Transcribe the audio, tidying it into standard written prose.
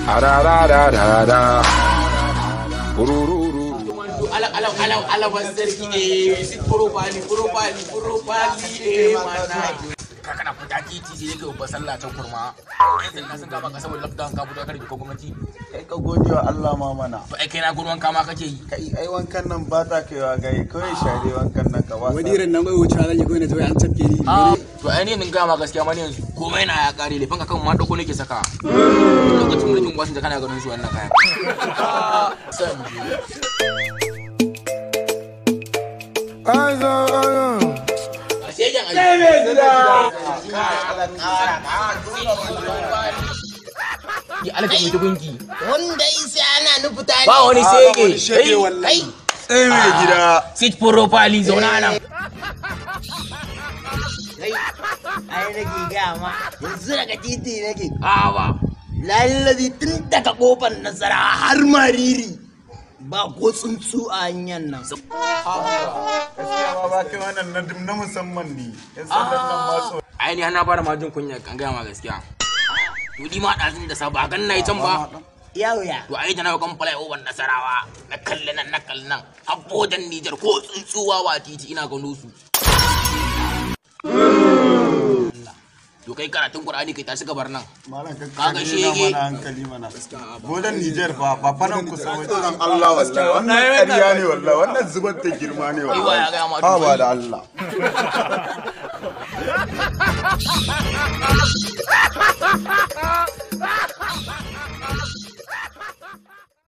Ararararara. Urururu. Ala ala ala ala sarki eh sit properly properly properly eh mana. Ka kana fita titi sai kai babban sallah can kurma. Yan sanda sun kama ka saboda lockdown ka fito ka rubuta gwamnati. Kai ka gode wa Allah ma mana. To ai kai na gurin wanka ma kake yi. Kai ai wankan nan ba ta kaiwa gai kawai share wankan nan ka wasa. Wani irin nan wai wucewa zan yi kawai na zo an tafke ni. To ai ni nin gama gaskiya ma ne yanzu komai na ya kare lefan ka kan ma dauko nake saka. Lokacin mulkin Obasanjo kana ganin su wannan kayan. Sai mu je. Ya alaka mai tukunki. Wanda isa ana nufuta ne. Ba wani shege. Shege wallahi. Sai mai gida. Sit properly zauna nan. Kai, ai nake gaya ma yanzu daga titi nake. A ba. Lallazi tun daga kofar Nasara har Mariri. Ba ko tsuntsu a hanyar nan. Gaskiya ma ba kai wannan na musamman ne. Yan sandan nan ma so. Ai ni har na fara ma jin kunya kan gaya ma gaskiya. To ni ma ɗazun da saba gan na yi can ba. Yau ya. To ai da na kan fly over Nasarawa na kalli nan na kalli nan har bodan Nijar ko tsuntsuwa wa titi ina gano su. To kai karatun Qur'ani kai tashi gabar nan. Malam ka Kaga kaga shege. mana hankali mana. Bodan Niger fa ba fa nan kusa ba. Tsoron Allah wallahi wannan ƙarya ne wallahi wannan zubar da girma ne Ai wa ya gaya ma wallahi. Ha ba da Allah.